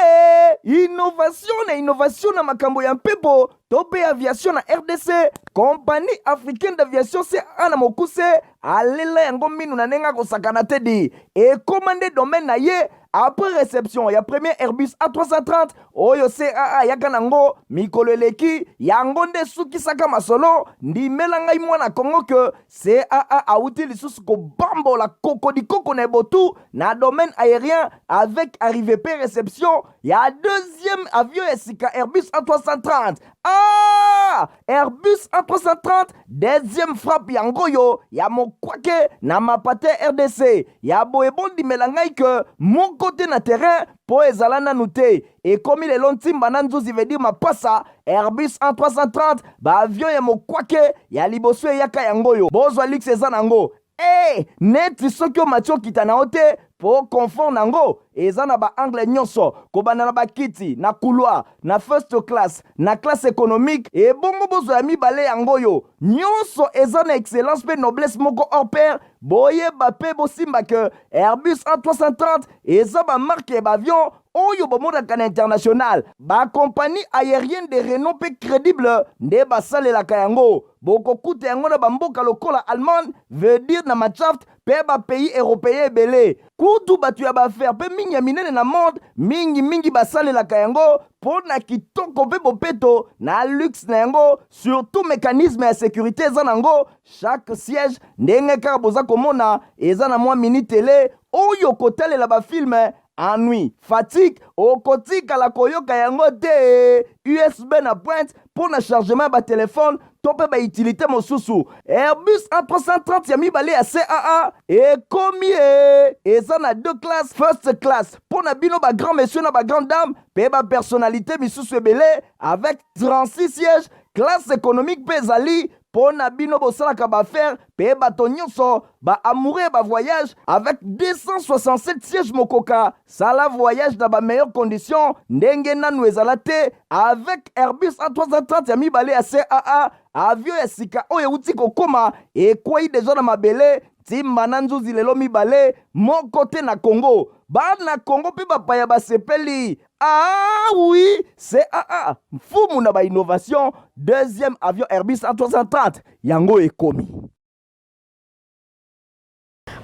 Ee, innovation na innovation na makambo ya mpepo to mpe aviation na RDC, Compagnie africaine d'aviation CAA na mokuse alela yango minu na ndenge akosakana te di ekoma nde domaine na ye après réception ya premier Airbus A330 oyo CAA ayaka nango mikolo eleki. Yango nde esukisaka masolo. Ndimela ngai mwana Kongo ke CAA awuti lisusu kobambola kokodikoko na ebotu na domaine aérien avec arrivée pe réception ya deuxième avion ya sika Airbus A330. Ah! Airbus A330 deuxième frappe yango oyo ya mokwake na mapate RDC ya boye. Bondimela ngai ke moko te na terrain mpo ezala nanu te. Ekomi lelo ntimba na nzuzi, veut dire mapasa. Airbus A330, baavion ya mokwake ya liboso eyaka yango oyo. Bozwa luxe eza nango e neti soki omati okita na yo te, mpo confort nango eza na baangle nyonso, kobanda na bakiti na couloir, na first class, na classe économique. Ebongo bozwa ya mibale yango oyo, nyonso eza na excellence mpe noblesse moko hors pair. Boyeba mpe bosimba ke Airbus A330 eza bamarque ya baavion oyo bomonaka na international. Bacompagnie aérienne de renom mpe crédible nde basalelaka yango. Bokokuta yango na bamboka lokola Allemagne, veut dire na Mannschaft, mpe bapays européen ebele. Kutu bato ya baaffaires mpe mingi ya minene na monde mingimingi basalelaka yango mpo na kitoko mpe bopeto na luxe na yango. Surtout mécanisme ya sécurité eza nango. Chaque siège, ndenge kaka boza komona, eza na mwa mini télé oyo kotalela bafilm. Ennui, fatigue okotikala koyoka yango te. USB na pointe mpo na chargement ya batelefone to mpe bautilité mosusu. Airbus A330 ya mibale ya CAA ekomi e eza na deux classes: first class mpo na bino bagrand monsieur na bagrand dame mpe bapersonnalité misusu ebele avec 36 sièges. Classe économique mpe ezali mpo na bino bosalaka baaffaires mpe bato nyonso baamoureux ya bavoyage avec 267 sièges. Mokoka sala voyage na bameilleures conditions ndenge nanu ezala te avec Airbus A330 ya mibale ya CAA. Avion ya sika oyo euti kokóma, ekwei deja na mabele ntimba na nzuzi lelo mibale moko te na Congo. Bana Congo mpe bapaya basepeli. Ah oui, CAA mfumu na bainnovation. Deuxième avion Airbus A330 yango ekomi.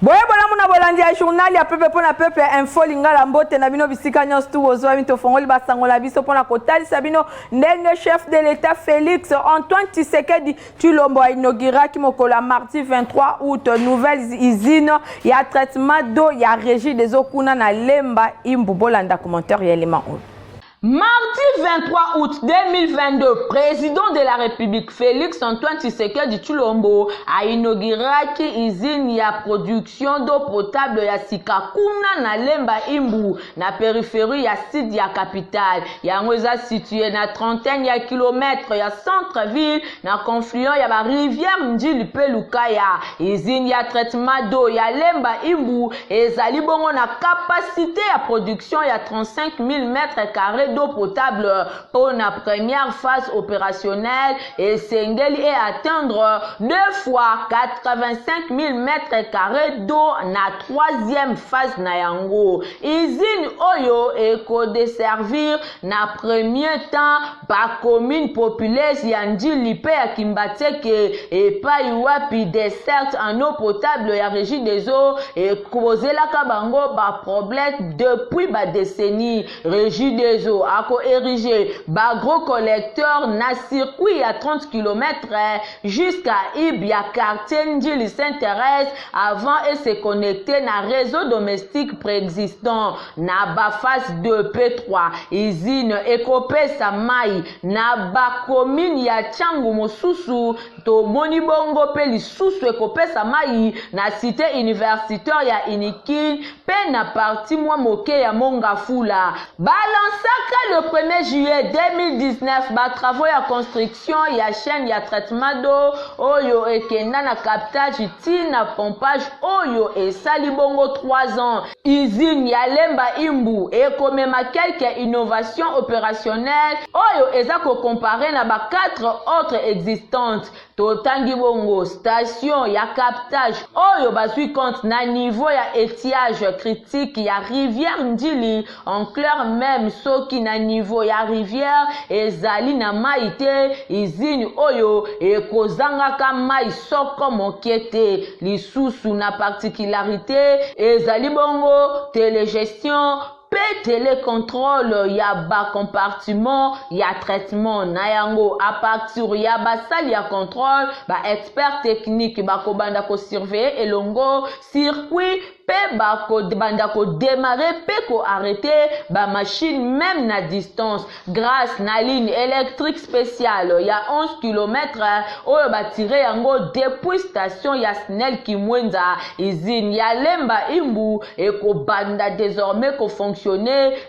Boye bolamu na bolandi ya journal ya peuple mpona peuple, Info Lingala. Mbote na bino bisika nyonso tu bozwami. Tofongoli basango na biso mpona kotalisa bino ndenge chef de l'État Félix Antoine Tshisekedi Tshilombo ainauguraki mokolo ya mardi 23 août nouvelle usine ya traitement d'eau ya Régie des eaux kuna na Lemba Imbu. Bolanda commentaire ya elema oyo. Mardi 23 août 2022, président de la République Félix Antoine Tshisekedi Tshilombo a inauguré usine ya production d'eau potable ya sika kuna na Lemba Imbu, na périphérie ya sud ya capitale. Yango eza situé na trentaine ya kilomètre ya centre-ville, na confluent ya ba rivière Ndjili mpe Lukaya. Usine ya traitement d'eau ya Lemba Imbu ezali bongo na capacité ya production ya 35 000 mètres carrés d'eau potable. Mpo na première phase opérationnelle, esengeli e atteindre deux fois 85 000 mètres carrés d'eau na troisième phase na yango. Usine oyo ekodesservir na premier temps bacommune populaire ya Ndjili mpe ya Kimbanseke, epai wapi desserte en eau potable ya Régie des eaux ekozelaka bango baproblème depuis badécennie. Régie des eaux akoérige bagros collecteur na circuit ya 30 km jusqu'à ib ya quartier Ndjili Saint-Thérèse avant e se connecter na réseau domestique préexistant. Na baphase 2 p 3, usine ekopesa mai na bacommune ya Tshangu mosusu. Tomoni bongo mpe lisusu ekopesa mai na cité universitaire ya Unikin mpe na partie mwa moke ya Mont-Ngafula. Balansaka le 1er juillet 2019 batravaux ya construction ya chaîne ya traitement d'eau oyo ekenda na captage ti na pompage oyo esali bongo 3 ans. Usine ya Lemba Imbu ekomema quelques innovations opérationnelles oyo eza kocomparer na ba 4 autres existantes. Totangi bongo station ya captage oyo bazwi compte na niveau ya etiage critique ya rivière Ndjili, en clair meme soki na niveau ya rivière ezali na mayi te, usine oyo ekozangaka mayi soko moke te. Lisusu na particularite ezali bongo telegestion mpe telecontrole ya ba compartiments ya traitement. Na yango, à partir ya basali ya controle, ba experts techniques bakobanda ko surveiller elongo circuit mpe bakobanda ko demarrer mpe ko arreter ba machines meme na distance grace na ligne electrique speciale ya 11 kilomètres oyo ba tirer yango depuis station ya Snel Kimwenza. Usine ya Lemba Imbu ekobanda desormais ko fonctionner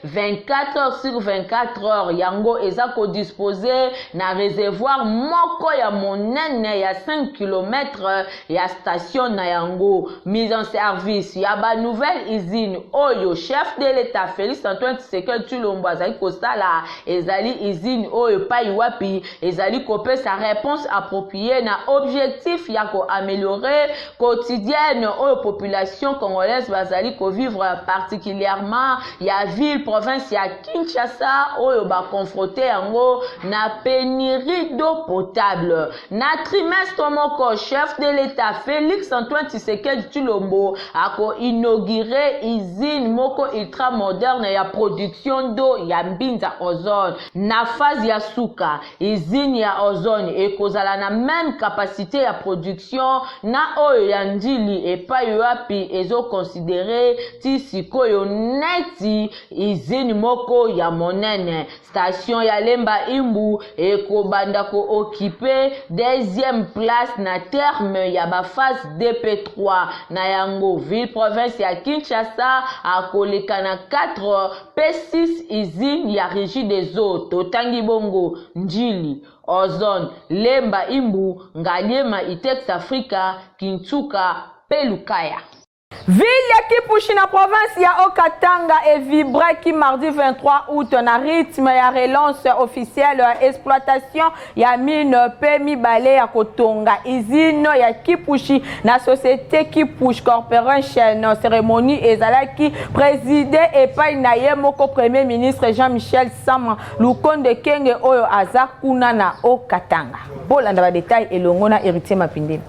24 heures sur 24 heures. Yango eza ko disposer na reservoir moko ya monene ya 5 kilomètres ya station na yango. Mise en service ya ba nouvelles usines oyo chef de l'Etat Felix Antoine Tshisekedi Tshilombo azali kosala ezali usine oyo epai wapi ezali kopesa reponse appropriee na objectif ya ko ameliorer quotidienne oyo population congolaise bazali ko vivre, particulièrement ya ville province ya Kinshasa oyo ba confronter yango na penurie d'eau potable. Na trimestre moko, chef de l'Etat Felix Antoine Tshisekedi Tshilombo ako inaugurer usine moko ultra moderne ya production d'eau ya Mbinza Ozone. Na phase ya suka, usine ya Ozone ekozala na meme capacite ya production na oyo ya Ndjili epayi wapi ezo considerer ti sikoyo neti usine moko ya monene. Station ya Lemba Imbu ekobanda ko occuper deuxième place na terme ya ba phase 2 pe 3. Na yango, ville-province ya Kinshasa akoleka na 4 pe 6 usines ya Regideso. Totangi bongo Ndjili, Ozone, Lemba Imbu, Ngaliema, Itex Africa, Kinsuka pe Lukaya. Ville ya Kipushi na province ya Haut-Katanga evibraki mardi 23 août na rythme ya relance officielle ya exploitation ya mine pe mibale ya kotonga usine ya Kipushi na société Kipush Corporation. Cérémonie ezalaki présidée epai na ye moko Premier ministre Jean-Michel Sama Lukonde Kenge oyo aza kuna na Haut-Katanga. Bolanda ba détails elongo na Héritier Mapindela.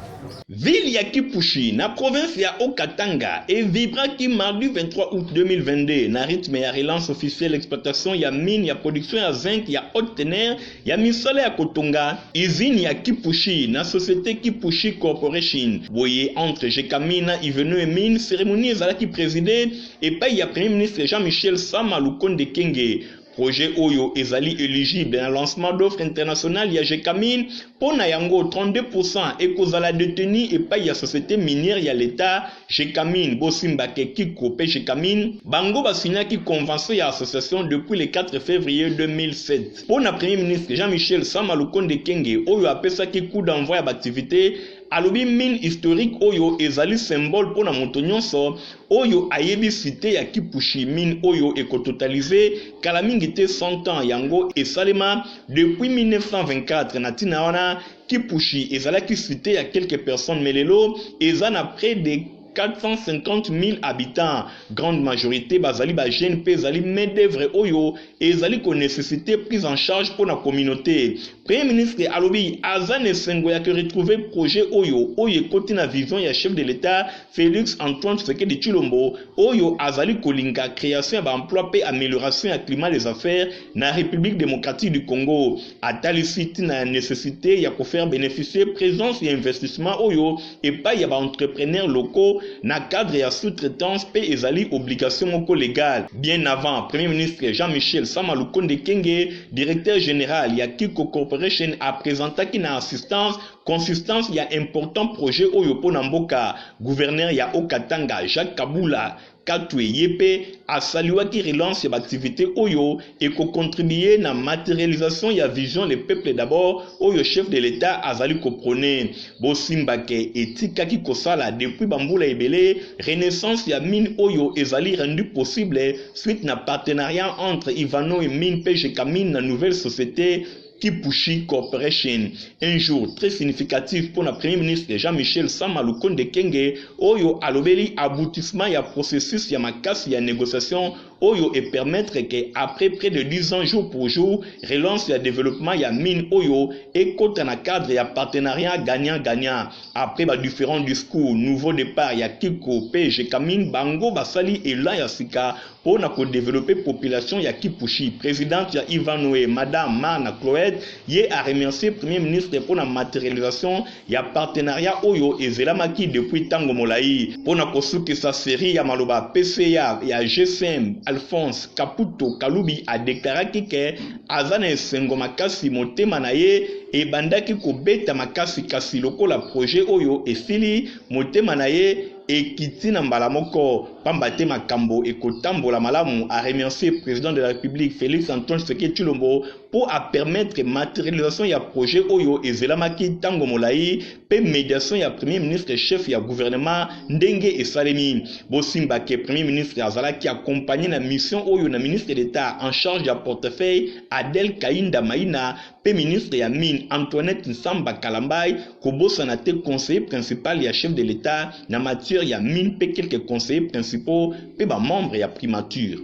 Ville ya Kipushi na province ya Haut-Katanga e vibraki mardi 23 août 2022 na rythme ya relance officielle exploitation ya mine ya production ya zinc ya haute teneur ya misala ya kotonga usine ya Kipushi na societe Kipushi Corporation. Boye entre Gecamines na Ivenue Mines, ceremonie ezalaki preside epayi ya Premier ministre Jean-Michel Sama Lukonde Kyenge. Projet oyo ezali eligible na lancement d'offre internationale ya Gecamines, mpo na yango 32 pourcent ekozala detenu epayi ya societe minière ya l'Etat Gecamines. Bosimba ke Kiko mpe Gecamines bango ba signaki convention ya association depuis le 4 fevrier 2007. Mpo na Premier ministre Jean-Michel Sama Lukonde Kyenge oyo apesaki coup d'envoi ya ba activites, alobi mine historique oyo ezali symbole mpo na moto nyonso oyo ayebi cite ya Kipushi, mine oyo eko totaliser kala mingi te 100 ans, yango esalema depuis 1924. Na tina wana, Kipushi ezalaki cite ya quelques personnes mais lelo eza na près de 450.000 habitants, grande majorite bazali ba jeunes mpe ezali main d'oeuvre oyo ezali ko necessiter prise en charge mpo na communaute. Premier ministre alobi aza na esengo ya ko retrouver projet oyo, oyo ekoti na vision ya chef de l'Etat Felix Antoine Tshisekedi Tshilombo oyo azali kolinga creation ya ba emplois mpe amelioration ya climat des affaires na Republique democratique du Congo. Atalisi ntina ya necessite ya ko faire beneficier presence ya investissement oyo epayi ya ba entrepreneurs locaux na cadre ya sous-traitance mpe ezali obligation moko legale. Bien avant, Premier ministre Jean-Michel Sama Lukonde Kyenge, directeur general ya Kiko Corporation a presentaki na assistance consistance ya important projet oyo mpo na mboka. Gouverneur ya Haut-Katanga, Jacques Kabula Katwe ye mpe a saluaki relance ya ba activites oyo eko contribuer na materialisation ya vision le peuple d'abord oyo chef de l'Etat azali ko proner. Bosimba ke etikaki kosala depuis ba mbula ebele, renaissance ya mine oyo ezali rendu possible suite na partenariat entre Ivanhoe Mines mpe Gecamines na nouvelle societe. Kipushi Corporation. Un jour très significatif mpo na Premier ministre Jean-Michel Sama Lukonde Kyenge oyo alobeli aboutissement ya processus ya makasi ya negociation oyo e permettre que après près de 10 ans jour pour jour relance ya developpement ya mine oyo ekota na cadre ya partenariat gagnant-gagnant. Après ba differents discours, nouveau depart ya Kiko pe Gecamine bango basali elan ya sika po na ko developper population ya Kipushi. Presidente ya Ivanhoe Madame Marna Cloete ye a remercier Premier ministre po na materialisation ya partenariat oyo ezelamaki depuis tango molayi. Po na kosukisa serie ya maloba PCA ya GCM Alphonse Kaputo Kalubi a declaraki que aza na esengo makasi motema na ye ebandaki kobeta makasi kasi lokola projet oyo esili motema na ye ekiti na mbala moko pamba te makambo ekotambola malamu, a remercier president de la Republique Felix Antoine Tshisekedi Tshilombo mpo a permettre materialisation ya projet oyo ezelamaki tango molayi mpe mediation ya Premier ministre chef ya gouvernement ndenge esalemi. Bosimba ke Premier ministre azalaki accompagner na mission oyo na ministre d'Etat en charge ya portefeuille Adèle Kayinda Maina mpe ministre ya Mines Antoinette Nsamba Kalambay, kobosana te conseiller principal ya chef de l'Etat na matière ya mines mpe quelques conseillers principaux mpe ba membres ya primature.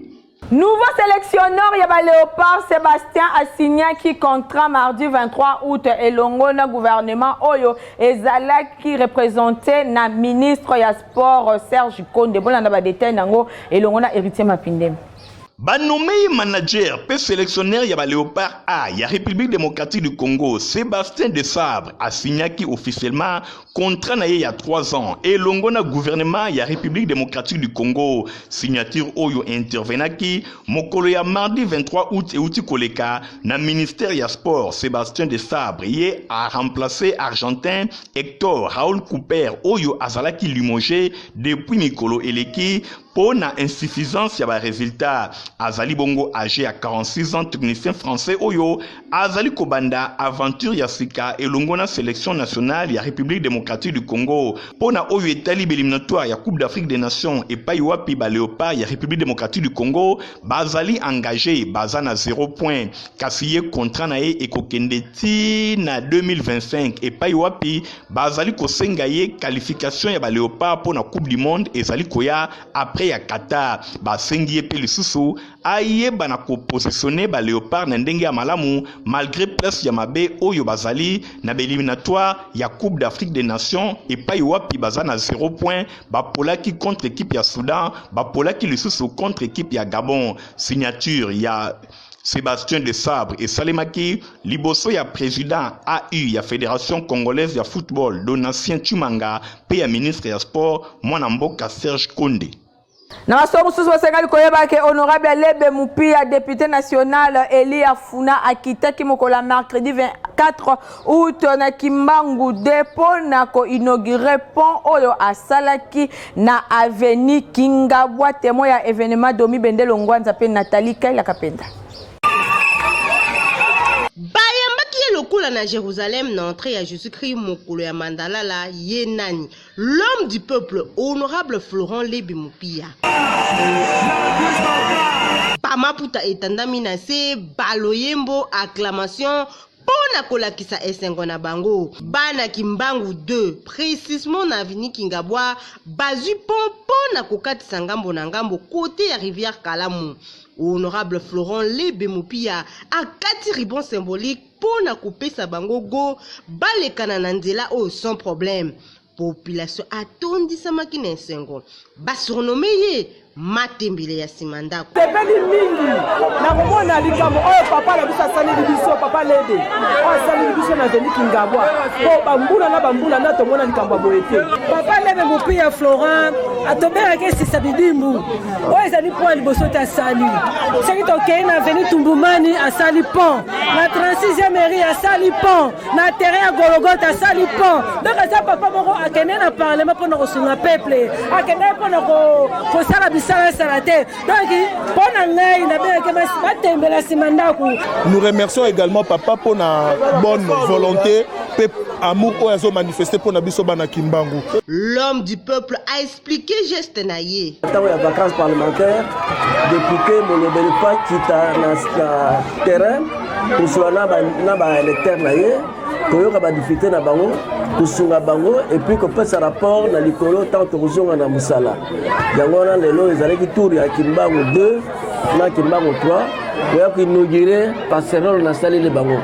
Nouveau sélectionneur ya ba Léopards Sébastien asignaki contrat mardi 23 août elongo na gouvernement oyo ezalaki représenté na ministre ya sport Serge Konde. Bolanda ba détails nango elongo na Héritier Mapindemi. Ba nomme ye manager mpe selectionneur ya ba Leopards A ya Republique democratique du Congo, Sebastien Desabre a signaki officiellement contrat na ye ya 3 ans elongo na gouvernement ya Republique democratique du Congo. Signature oyo intervenaki mokolo ya mardi 23 août euti koleka na ministère ya sport. Sebastien Desabre ye a remplacer Argentin Hector Raoul Cooper oyo azalaki limogé depuis mikolo eleki mpo na insuffisance ya ba resultats. Azali bongo age ya 46 ans, technicien français oyo azali kobanda aventure ya sika elongo na selection nationale ya Republique democratique du Congo mpo na oyo etali b'eliminatoire ya Coupe d'Afrique des Nations epai wapi ba Leopards ya Republique democratique du Congo bazali engage, baza na 0 point, kasi ye contrat na ye ekokende ti na 2025 epai wapi bazali kosenga ye qualification ya ba Leopards mpo na Coupe du Monde ezali koya après ya Qatar. Basengi ye mpe lisusu ayeba na kopositionne ba Leopards na ndenge ya malamu malgré place ya mabe oyo bazali na ba-éliminatoire ya Coupe d'Afrique des Nations epai wapi baza na 0 point. Bapolaki contre équipe ya Soudan, bapolaki lisusu contre équipe ya Gabon. Signature ya Sébastien Desabre esalemaki liboso ya président AU ya Fédération congolaise ya football Donatien Tshimanga mpe ya ministre ya sport mwana mboka Serge Konde. Na masolo mosusu, basengeli koyeba ke honorable Lebe Mupia, député national Elia Funa, akitaki mokolo ya mercredi 24 août na Kimbangu de mpo na koinaugurer pont oyo asalaki na avenue Kingabwa. Témoin ya événement Domi Bendelo Ngwanza mpe Nathalie Kaila Kapenda. Bayambaki ye lokola na Jérusalem na entrée ya Jésus-Christ mokolo ya mandalala. Ye nani? L'homme du peuple, honorable Florent Lebe Mupia. Bamaputa etandami na se, baloyembo, acclamation mpo na kolakisa esengo na bango. Bana Kimbangu 2, précisement na avenue Kingabwa, bazwi pont mpo na kokatisa ngambo na ngambo kote ya rivière Kalamu. Honorable Florent Lebe Mupia akati ruban symbolique mpo na kopesa bango go balekana na nzela oyo sans problème. Population atondisamaki na esengo, basurnommé ye Matembele ya nsima ndako. Sepeli mingi na komona likambo oyo papa na biso asaleli biso, papa Lebe oyo asaleli biso na avenue Kingabwa, mpo bambula na bambula na tomona likambo ya boye te. Papa Lebe Mopia Florent atobengaki esisa bidimbu oyo ezali pont ya liboso te asali. Soki tokei na avenue Tumbumani asali pont, na 36e mairie asali pont, na terrain ya Golgotha asali pont. Donc aza papa moko akende na parlement mpona kosunga peuple, akende mpona kosala bisalasala te. Donc mpo na ngai nabengaki batembela nsima ndako. Nous remercions également papa pour la bonne volonté pe amour oyo azo manifester pour na biso bana Kimbangu. L'homme du peuple a expliqué expliquer geste na ye. Ntango ya vacances parlementaire, depute molobeli mpo akita na, na terrain kosolola na baélecteur na ye, koyoka badifficulté na bango, kosunga bango epuis kopesa rapport na likolo ntango tokozonga na mosala. Yango wana lelo ezalaki tour ya Kimbangu 2 na Kimbangu 3 koya koinaugure passerole nasaleli bango.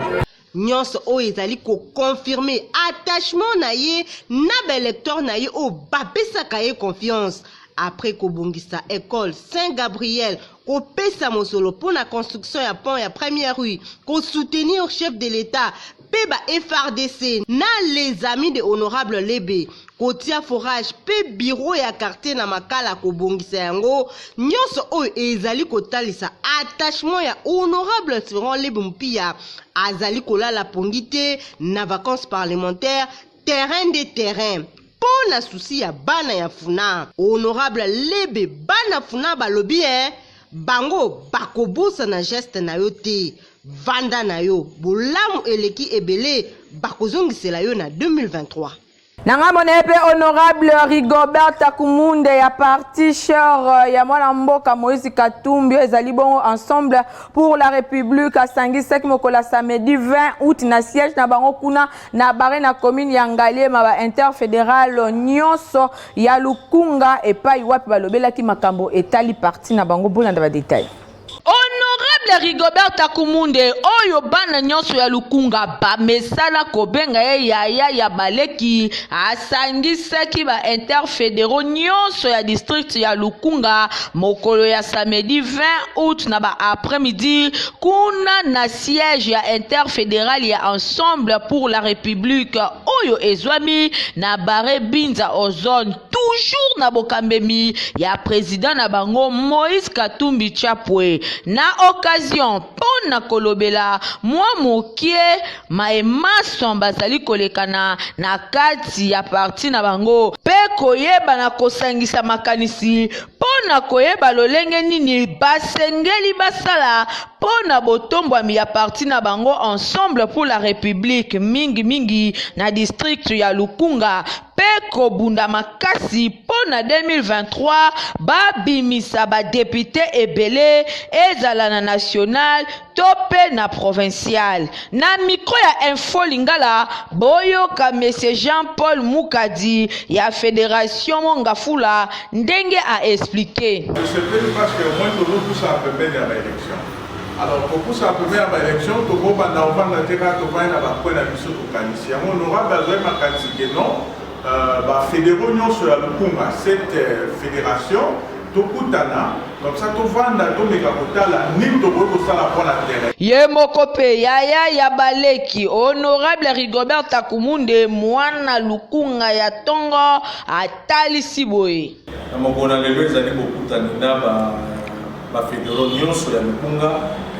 Nyonso oyo ezali ko confirmer attachement na ye na ba electeurs na ye oyo bapesaka ye confiance. Après kobongisa ecole Saint Gabriel, kopesa mosolo mpo na construction ya pont ya première rue, ko soutenir chef de l'Etat mpe ba FARDC na les amis de honorable Lebe, kotia forage mpe bureau ya quartier na Makala kobongisa yango, nyonso oyo ezali kotalisa attachement ya honorable Florent Lebe Mupiya. Azali kolala pongi te na vacances parlementaires, terrain nde terrain mpo na souci ya bana ya Funa. Honorable Lebe, bana Funa balobi eh, bango bakobosana geste na yo te. Vanda na yo, bolamu eleki ebele bakozongisela yo na 2023. Na ngambo na ye mpe honorable Rigobert Takumunde ya parti cher ya mwana mboka Moïse Katumbi oyo ezali bongo Ensemble pour la République asangisaki mokolo ya samedi 20 août na siège na bango kuna na bare na commune ya Ngaliema ba interfédéral nyonso ya Lukunga epai wapi balobelaki makambo etali parti na bango. Bolanda ba détails. Honorable Rigobert Takumunde oyo bana nyonso ya Lukunga bamesana kobenga ye yaya ya baleki asangisaki ba interfederaux nyonso ya district ya Lukunga mokolo ya samedi 20 août na ba après-midi kuna na siège ya interfederal ya Ensemble pour la République oyo ezwami na bare Binza Ozone toujours na bokambemi ya president na bango Moïse Katumbi Chapwe na occasion mpo na kolobela mwa mokie maye manso bazali kolekana na kati ya parti na bango mpe koyeba na kosangisa makanisi mpo na koyeba lolenge nini basengeli basala mpo na botombwami ya parti na bango Ensemble pour la Republique mingi mingi na district ya Lukunga mpe kobunda makasi mpo na 2023 babimisa ba deputes ebele ezala na national to mpe na provincial. Na micro ya Info Lingala, boyoka Monsieur Jean-Paul Mukadi ya Federation Mont-Ngafula ndenge a expliquer. Tosepeli parce que au moins tozopusana pembeni ya ba elections. Alors kopusana pembeni ya ba elections, tokobanda kovanda te kaka tovandi na ba coin na biso tokanisi yango. Honorable azwaki makanisi que non, ba federaux nyonso ya Lukunga, cette federation, tokutana comme ça tovanda tomeka kotala nini tokoki kosala mpo na terrain. Ye moko pe yaya ya baleki Honorable Rigobert Takumunde mwana Lukunga ya tongo atalisi boye. Na mokolo na lelo ezali bokutani na ba ba federaux nionso ya Lukunga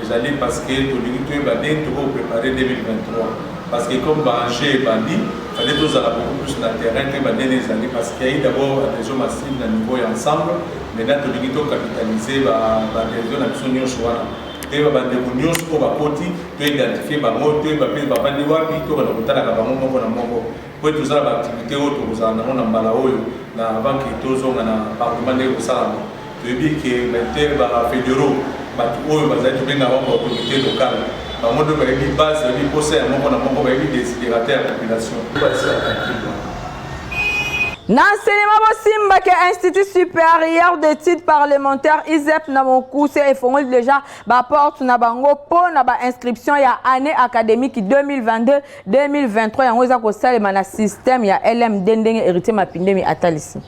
ezali parce que tolingi toyeba ndenge tokoki ko preparer 2023 parce que comme ba enjeux ebandi fallait tozala beaucoup plus na terrain toyeba ndenge ezali parce qu'il y a eu d'abord adhesion massive na niveau ya ensemble maintenant tolingi to capitaliser ba ba adhesion na biso nionso wana toyeba bandeko nionso oyo bakoti to identifier bango toyeba mpe bavandi wapi tokenda kotalaka bango moko na moko Po ete toza na ba activites oyo tokozala nango na mbala oyo na avant que tozonga na parlement ndenge ekosalama. Toyebi que ba inter ba federaux batu oyo bazali tobengaka bango ba autorites locales bango nde bayebi base bayebi posa ya moko na moko bayebi desiderata ya population. Na enseignement bosimba ke Institut supérieur d'études parlementaires ISEP na mokuse efongoli deja ba porte na bango mpo na ba inscription ya année académique 2022 2023 yango eza kosalema na système ya LMD ndenge Héritier Mapindemi atalisi.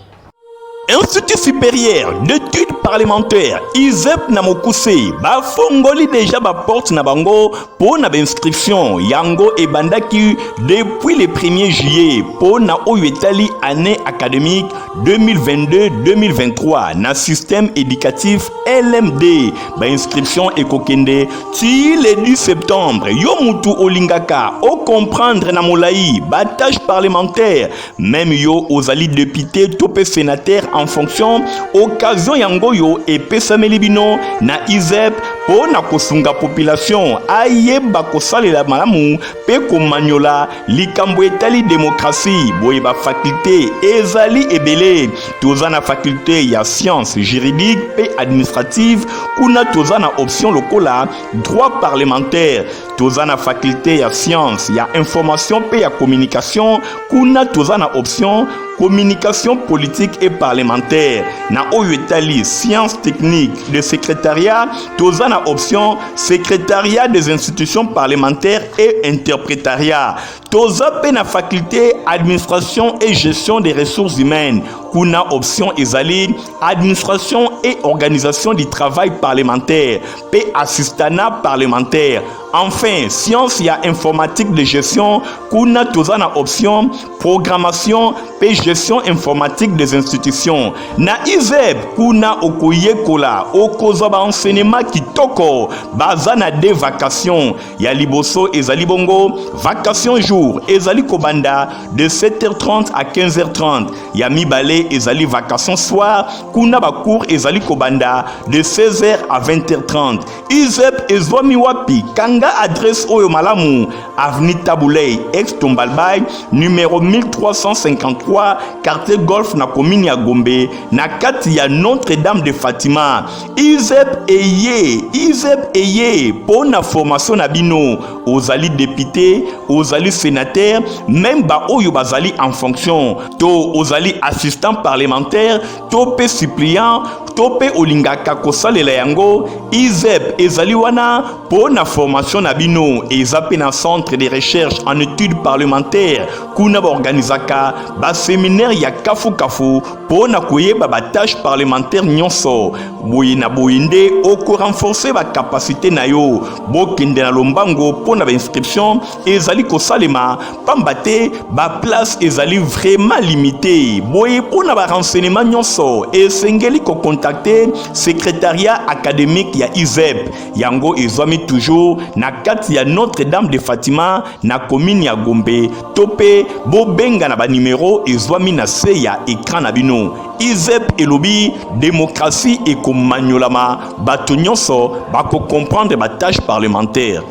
Institut supérieur d'études parlementaires ISEP na mokuse bafongoli deja baporte na bango mpo na bainscription yango ebandaki depuis le 1er juillet mpo na oyo etali année académique 2022-2023 na système éducatif LMD. Bainscription ekokende ti le 10 septembre. Yo mutu olingaka o comprendre na molai ba tâche parlementaire, même yo ozali député to pe sénateur en fonction, occasion yango yo epesameli bino na ISEP. mpo na kosunga population ayeba kosalela malamu mpe komanyola likambo etali demokrasi. Boye bafakulte ezali ebele. Toza na fakulte ya science juridique mpe administrative, kuna toza na option lokola droit parlementaire. Toza na fakulte ya science ya information mpe ya communication, kuna toza na option communication politique et parlementaire. Na oyo etali science technique de secrétariat, toza na option secrétariat des institutions parlementaires et interprétariat. Toza mpe na faculté administration et gestion des ressources humaines, kuna option ezali administration et organisation du travail parlementaire mpe assistanat parlementaire. Enfin, science ya informatique de gestion, kuna toza na option programmation mpe gestion informatique des institutions. Na ISEP, kuna okoyekola, okozwa baenseignement kitoko. Baza na deux vacations. Ya liboso ezali bongo vacation jour, ezali kobanda de 7h30 à 15h30. Ya mibale ezali vacation soir, kuna bacours ezali kobanda de 16h à 20h30. ISEP ezwami wapi? Kanga adresse oyo malamu: avenue Tabuley, ex Tombalbay, numéro 1353, quartier Golf, na commune ya Gombe, na kati ya Notre-Dame de Fatima. ISEP eye, ISEP eye mpo na formation na bino. Ozali député, ozali sénateur, même baoyo bazali en fonction, to ozali assistant parlementaire, to mpe suppléant, to mpe olingaka kosalela yango, ISEP ezali wana mpo na formation na bino. Eza mpe na centre de recherche en études parlementaire, kuna baorganizaka baséminaire ya kafukafu mpo na koyeba batâche parlementaire nyonso. Boye na boye nde okorenforcer bacapacité na yo. Bokende na lombango mpo na bainscription ezali kosalema, pamba te baplace ezali vraiment limité. Boye mpo na barenseignement nyonso, esengeli kocontacter secrétariat académique ya ISEP. Yango ezwami toujours na kati ya Notre-Dame de Fatima, na commune ya Gombe, to mpe bobenga na banimero ezwami na se ya écran na bino. ISEP elobi démocratie ekomanyolama, bato nyonso bakocomprendre batâche parlementaire.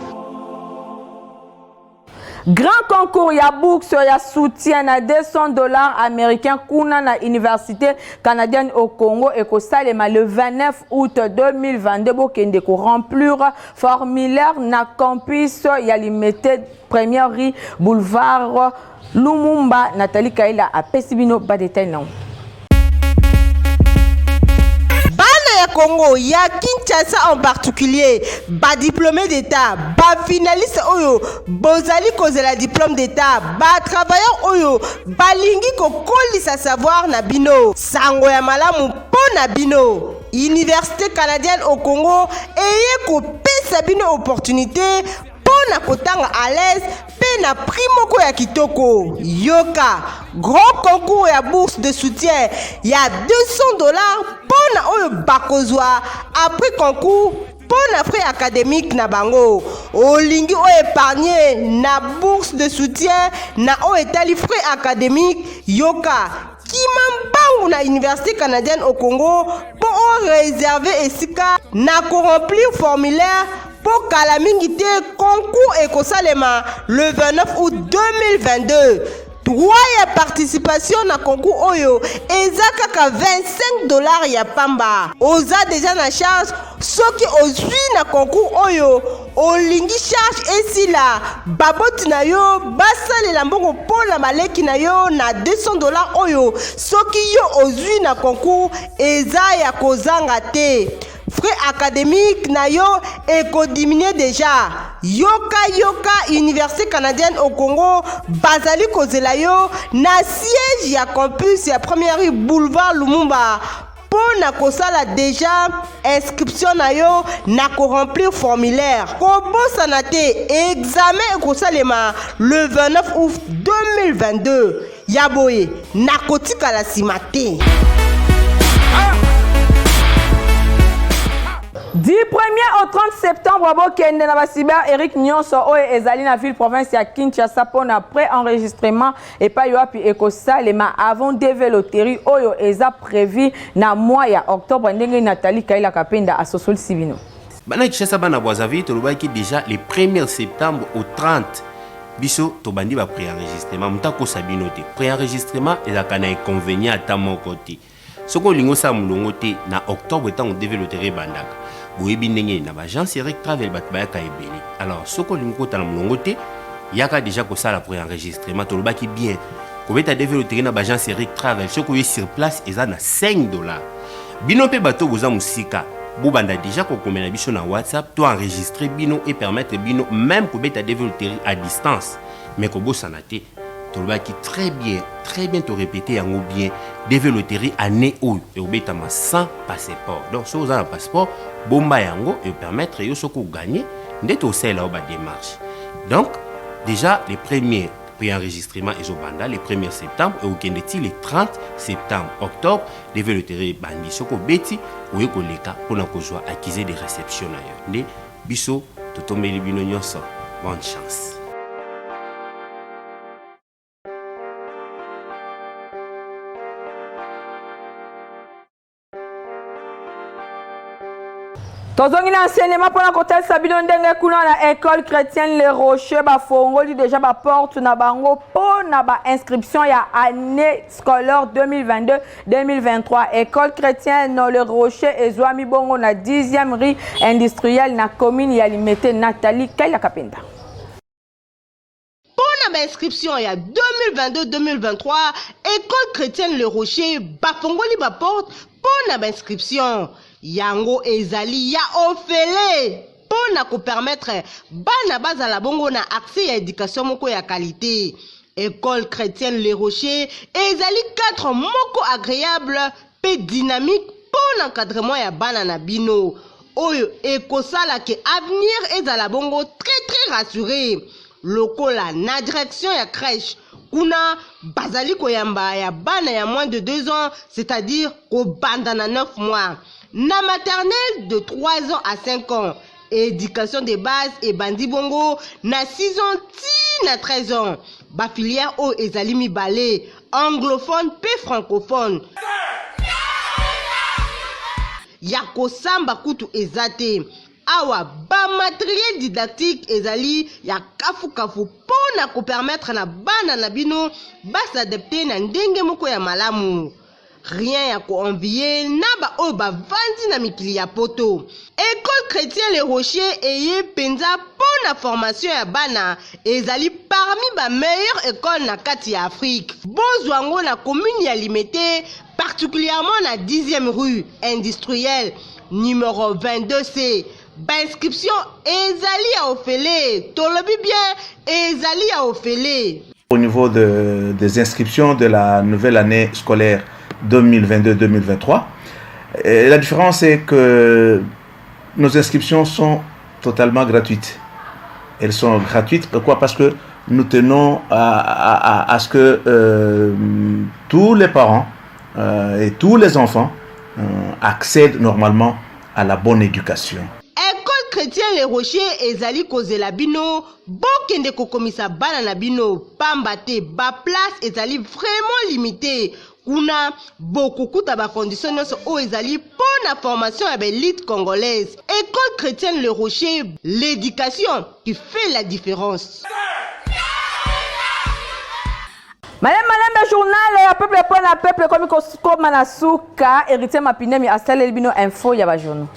Grand concours ya bourse ya soutien na 200 $ américains kuna na Université canadienne au Congo ekosalema le 29 août 2022. Bokende koremplir formulaire na campus ya Limete, première rue, boulevard Lumumba. Nathalie Kaila apesi bino badetail nango. Bana ya Congo, ya Kinshasa en particulier, badiplômé d'état, bafinaliste oyo bozali kozela diplôme d'état, batravailleur oyo balingi kokolisa savoir na bino, sango ya malamu mpo na bino: Université canadienne au Congo eye kopesa bino opportunité mpo na kotanga à l'aise mpe na prix moko ya kitoko. Yoka, grand concours ya bourse de soutien ya 200 $ mpo na oyo bakozwa après concours mpo na frais académique na bango. Olingi oyo épargne na bourse de soutien na oyo etali frais académique, yoka, kima mbangu na Université canadienne au Congo mpo oréserver esika na koremplir formulaire, mpo kala mingi te concours ekosalema le 29 août 2022. Droit ya participation na concours oyo eza kaka 25 $ ya pamba. Oza deja na charge. Soki ozwi na concours oyo, olingi charge esila, baboti na yo basalela mbongo mpo na baleki na yo na 200 $ oyo, soki yo ozwi na concours, eza ya kozanga te. Frais académique na yo ekodiminuer deja. Yoka, yoka, Université canadienne au Congo bazali kozela yo na siège ya campus ya première rue, boulevard Lumumba, mpo na kosala deja inscription na yo na koremplir formulaire. Kobosana te, examen ekosalema le 29 août 2022. Ya boye nakotikala nsima te. Du 1er au 30 septembre, bokende na bacyber Eric nyonso oyo ezali na ville province ya Kinshasa mpona pré-enregistrement epai wapi ekosalema avant DV loterie oyo eza prévu na mois ya octobre, ndenge Nathalie Kaila Kapenda asosolisi bino. Bana Kinshasa, bana Brazzaville, tolobaki déjà le 1er septembre au 30 biso tobandi ba préenregistrement. Moto akosa bino te, préenregistrement ezalaka na inconvénient ata moko te. Soki olingi osala molongo te na octobre ntango DV loterie ebandaka, boyebi ndenge na baagence Eric Travel bato bayaka ebele. Alors soki olingi kota na molongo te, yaka déjà kosala préenregistrement. Tolobaki bien kobeta DV loterie na baagence Eric Travel, soki oye sur place eza na 5 $. Bino mpe bato boza mosika, bobanda déjà kokomela biso na WhatsApp to enregistrer bino et permettre bino même kobeta DV loterie à distance. Mais kobosana te, tolobaki très bien, très bien, torépété yango bien, DV loterie année oyo ekobetama sans passeport. Donc soki oza na passeport, bomba yango, epermettre yo soki oganye nde tosalela yo badémarche. Donc déjà les premiers préenregistrement ezobanda le 1er septembre, ekokende ti le 30 septembre. Octobre DV loterie ebandi, soki obeti oye koleka mpona kozwa accusé de réception na yo. Nde biso totombeli bino nyonso bonne chance. Tozongi na enseignement mpona kotalisa bino ndenge kuna na École chrétienne Le Rocher bafongoli déjà baporte na bango mpo na bainscription ya année scolaire 2022 2023. École chrétienne Le Rocher ezwami bongo na 10e rue Industrielle na commune ya Limete. Nathalie Kaila Kapenda. Mpo na bainscription ya 2022-2023, École chrétienne Le Rocher bafongoli baporte mpo na bainscription. Yango ezali ya ofele mpo na kopermettre bana bazala bongo na accès ya éducation moko ya qualité. École chrétienne Le Rocher ezali cadre moko agréable mpe dynamique mpo na encadrement ya bana na bino, oyo ekosala ke avenir ezala bongo très très rassuré. Lokola na direction ya crèche, kuna bazali koyamba ya bana ya moins de 2 ans, c'est-à-dire kobanda na 9 mois, na maternelle de 3 ans à 5 ans, éducation de base ebandi bongo na 6 ans ti na 13 ans. Bafilière oyo ezali mibale, anglophone mpe francophone. Ya kosamba kutu eza te awa. Bamatériel didactique ezali ya kafukafu mpo na kopermettre na bana na bino bas'adapter na ndenge moko ya malamu. Rien ya koenvier na baoyo bavandi na mikili ya poto. École chrétien Le Rocher eye mpenza mpo na formation ya bana, ezali parmi bameilleure école na kati ya Afrique. Bozwa yango na commune ya Limete, particulièrement na 10e rue Industrielle numéro 22C. Bainscription ezali ya ofele, tolobi bien, ezali ya ofele. Au niveau des inscriptions de la nouvelle année scolaire 2022-2023, la différence est que nos inscriptions sont totalement gratuites. Elles sont gratuites. Pourquoi? Parce que nous tenons à ce que tous les parents et tous les enfants accèdent normalement à la bonne éducation. École chrétienne Le Rocher ezali kozela bino, bokende kokomisa bana na bino, pamba te baplace ezali vraiment limité. Kuna bokokuta bacondition nyonso oyo ezali mpo na formation ya baélite congolaise. École chrétienne Le Rocher, l'éducation qui fait la différence. Malembe malembe, journal ya peuple mpo na peuple ekomi kokoma na suka. Héritier Mapinemi asaleli bino info ya bajournaux.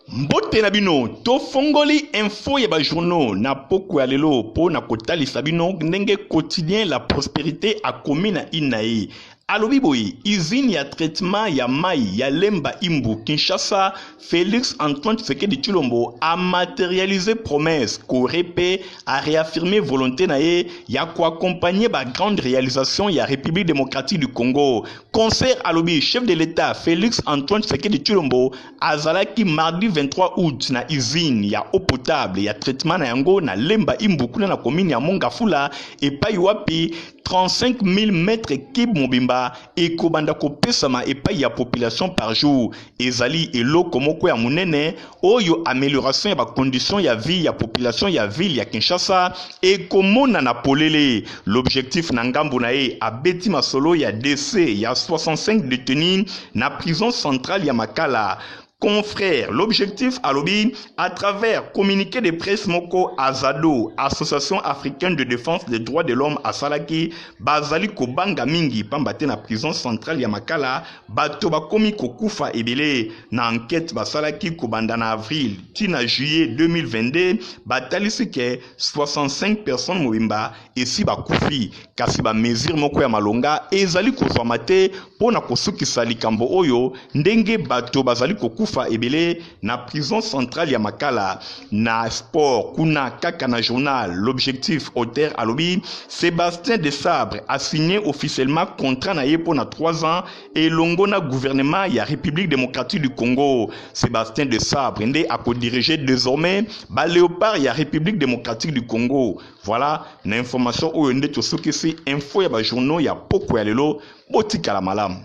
Mbote na bino. Tofongoli info ya bajournaux na poko ya lelo mpo na kotalisa bino ndenge quotidien La Prospérité akomi na une na ye. Alobi boye: usine ya traitement ya mai ya Lemba Imbu, Kinshasa, Félix Antoine Tshisekedi Tshilombo amatérialisé promesse. Kore mpe aréaffirmé volonté na ye ya koaccompagner bagrande réalisation ya République démocratique du Congo. Concert alobi chef de l'État Félix Antoine Tshisekedi Tshilombo azalaki mardi 23 août na usine ya eau potable ya traitement na yango na Lemba Imbu, kuna na commune ya Mont-Ngafula, epai wapi 35 000 mètres cube mobimba ekobanda kopesama epai ya population par jour. Ezali eloko moko ya monene oyo amélioration ya bacondition ya vie ya population ya ville ya Kinshasa ekomonana polele. L'Objectif na ngambo na ye abeti masolo ya décès ya 65 détenus na prison centrale ya Makala. Confrère, l'objectif alobi à travers communiqué de presse moko Azado, Association africaine de défense des droits de l'homme asalaki, bazali kobanga mingi pamba te na prison centrale ya Makala bato bakomi kokufa ebele. Na enquête basalaki kobanda na avril ti na juillet 2022, batalisi ke 65 personnes mobimba esi bakufi, kasi ba mesure moko ya malonga ezali kozwama te mpo na kosukisa likambo oyo ndenge bato bazali kokufa ebele na prison centrale ya Makala. Na sport kuna kaka na journal L'Objectif, auteur alobi Sébastien Desabre a signé officiellement contrat na ye mpo na 3 ans elongo na gouvernement ya République démocratique du Congo. Sébastien Desabre nde akodirige désormais ba Léopards ya République démocratique du Congo. Voilà na information oyo nde tosukisi info ya ba journaux ya poko ya lelo. Botikala malamu.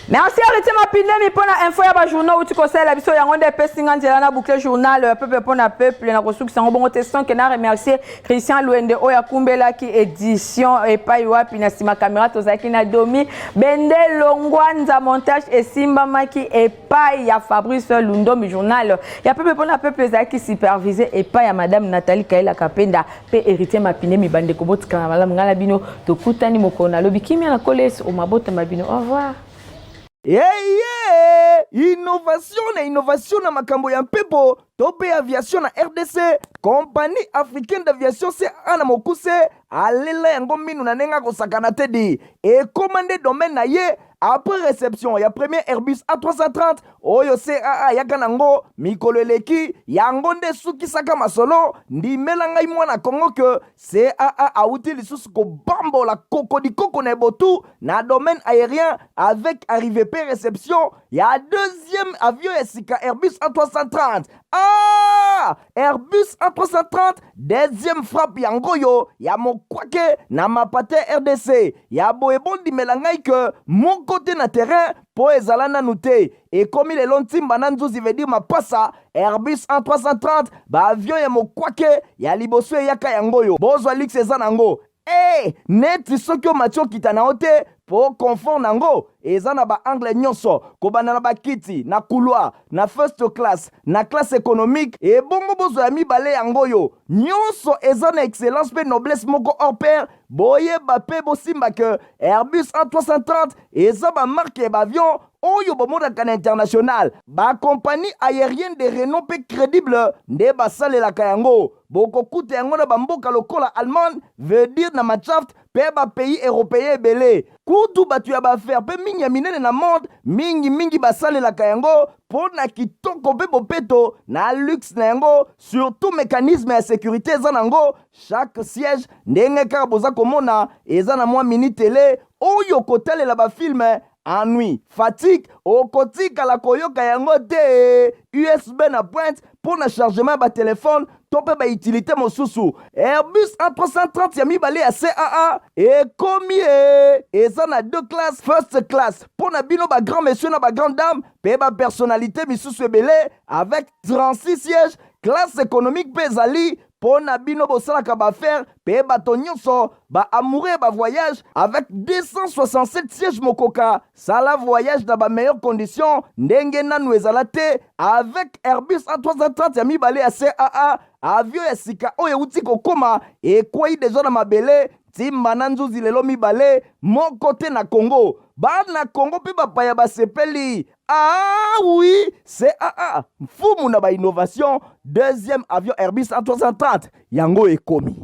Merci Héritier Mapindemi mpo na info ya ba journaux outi kosalela biso. Yango nde epesi nga nzela na boucle journal ya peuple mpo na peuple. Na kosukisa yango bongo te sans que na remercier Christian Luende oyo akumbelaki édition epai wapi na nsima caméra tozalaki na Domi Bende Longwanza, montage esimbamaki epai ya Fabrice Lundombi. Journal ya peuple mpo na peuple ezalaki supervisé epai ya Madame Nathalie Kaela Kapenda mpe Héritier Mapindemi. Bandeko, botikala malamu. Ngai na bino tokutani mokolo nalobi. Kimia na kolesi omabotama bino. Au revoir. Eye innovation na innovation na makambo ya mpepo to mpe aviation na RDC, Compagnie africaine d'aviation, CAA na mokuse, alela yango minu na ndenge akosakana te di ekóma nde domaine na ye. Après réception ya premier Airbus A330 oyo CAA ayaka nango mikolo eleki, yango nde esukisaka masolo. Ndimela ngai mwana Kongo ke CAA awuti lisusu kobambola kokodikoko na ebotu na domaine aérien avec arrivée pe réception ya deuxième avion ya sika, Airbus A330. Ah, Airbus A330 deuxième frappe yango oyo ya mokwake na mapate RDC ya boye. Bondimela ngai ke moko te na terrain mpo ezala nanu te. Ekomi lelo ntimba na nzuzi, veut dire mapasa. Airbus A330, baavion ya mokwake ya liboso eyaka yango oyo. Bozwa luxe eza nango e neti soki omati okita na yo te mpo confort nango eza na baangle nyonso, kobanda na bakiti na couloir, na first class, na classe économique. Ebongo bozwa ya mibale yango oyo, nyonso eza na excellence mpe noblesse moko hors pair. Boyeba mpe bosimba ke Airbus A330 eza bamarque ya baavion oyo bomonaka na international. Bacompagnie aérienne de renom mpe crédible nde basalelaka yango. Bokokuta yango na bamboka lokola Allemagne, veut dire na Mannschaft, mpe bapays européen ebele. Kutu bato ya baaffaires mpe mingi ya minene na monde mingimingi basalelaka yango mpo na kitoko mpe bopeto na luxe na yango. Surtout mécanisme ya sécurité eza nango. Chaque siège, ndenge kaka boza komona, eza na mwa mini télé oyo kotalela bafilm. Ennui, fatigue, okotikala koyoka yango te. USB na pointe mpo na chargement ya batelefone to mpe bautilité mosusu. Airbus A330 ya mibale ya CAA ekomi e eza na deux classes: first class mpo na bino bagrand monsieur na bagrand dame mpe bapersonnalité misusu ebele avec 36 sièges. Classe économique mpe ezali mpo na bino bosalaka baaffaires mpe bato nyonso baamoureux ya bavoyage avec 267 sièges. Mokoka sala voyage na bameilleures conditions ndenge nanu ezala te avec Airbus A330 ya mibale ya CAA. Avion ya sika oyo euti kokóma, ekwei deja na mabele ntimba na nzuzi lelo mibale moko te na Congo. Bana Congo mpe bapaya basepeli. Ah oui, CAA, mfumu na bainnovation, deuxième avion Airbus A330 yango ekomi.